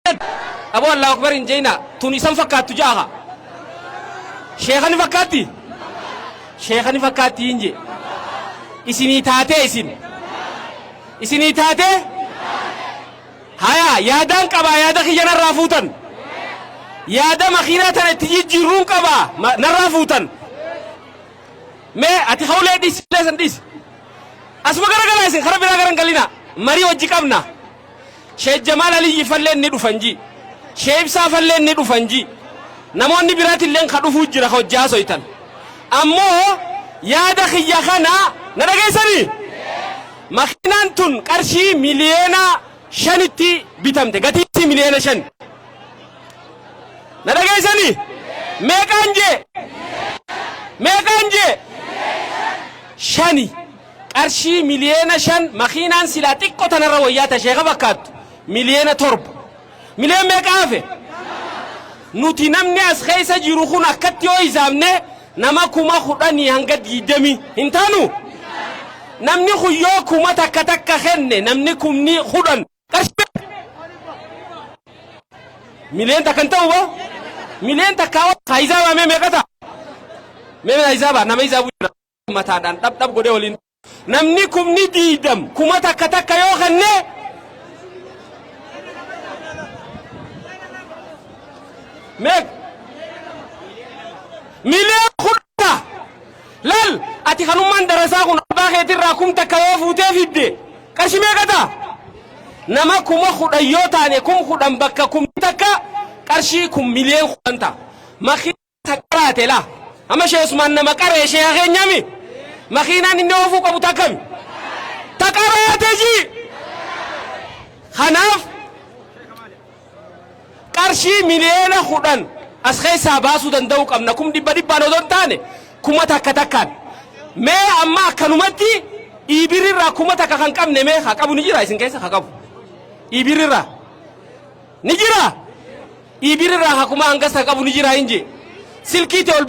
Aboo Allahu Akbar hin jeina tun isan fakkaattu ja'a ka. Sheekha ni fakkaatti? Sheekha ni fakkaatti hin je. Isinii taatee isin. Isinii taatee? Haya yaadaan qabaa yaada kiyya narraa fuutan. Yaada makiinaa tana itti jijjiirruun qabaa narraa fuutan. Mee ati hawlee dhiisi san dhiisi. Asuma garagalaa isin kara biraa garan galina marii hojii qabna. Sheikh Jamaal Aliyyi falleen ni dhufan ji. Sheikh Ibsaa falleen ni dhufan ji. Namoonni biraatilleen ka dhufuu jira ka hojii haasoytan. Ammoo yaada kiyya kana na dhageessanii? Makiinaan tun qarshii 5 miliyoona bitamte. Gatiin isii 5 miliyoona. Na dhageessanii? Meeqaan jee? Meeqaan jee? Shani. Qarshii 5 miliyoona makiinaan silaa xiqqoo tanarra wayyaa ta sheeka fakkaattu 7 miliyoona. Miliyoon meeqa hafe? Nuti namni as keessa jiru kun akkatti yoo hisaabne nama 10,000 hanga 20 hin taanu? Namni kun yoo 1000 takka kenne namni 10,000 qarshii 1 miliyoona hin ta'u boo? 1 miliyoona haa hisaabaa mee meeqa ta'a? Mee hisaabaa nama hisaabu jira mataadhaan dhab dhab godhee waliin namni 20,000 1000 takka yoo kenne meeqa? 10 miliyoona. Lal ati kanummaan darasaa kun abbaa keetirraa 1000 yoo fuutee fidde qarshii meeqa ta'a? Nama 10,000 yoo taane 10,000 bakka 1,000 qarshii 10 miliyoona ta'a. Makiina qaraate laa. Amma Sheekh Usmaan nama qaree sheekha keenyaami. Makiinaan inni oofuu qabu takkami? Ta qaraate ji. Kanaaf qarshii 10 miliyoona as keessaa baasuu danda'uu qabna. Kum dhibba dhibbaan odoo hin taane 1000 takkaan. Mee amma akkanumatti iibirirraa 1000 kan qabne mee haa qabu ni jira isin keessa haa qabu. Iibirirraa ni jira. Iibirirraa haa kuma hangas haa qabu ni jira hin jee. Silkii ta'e ol.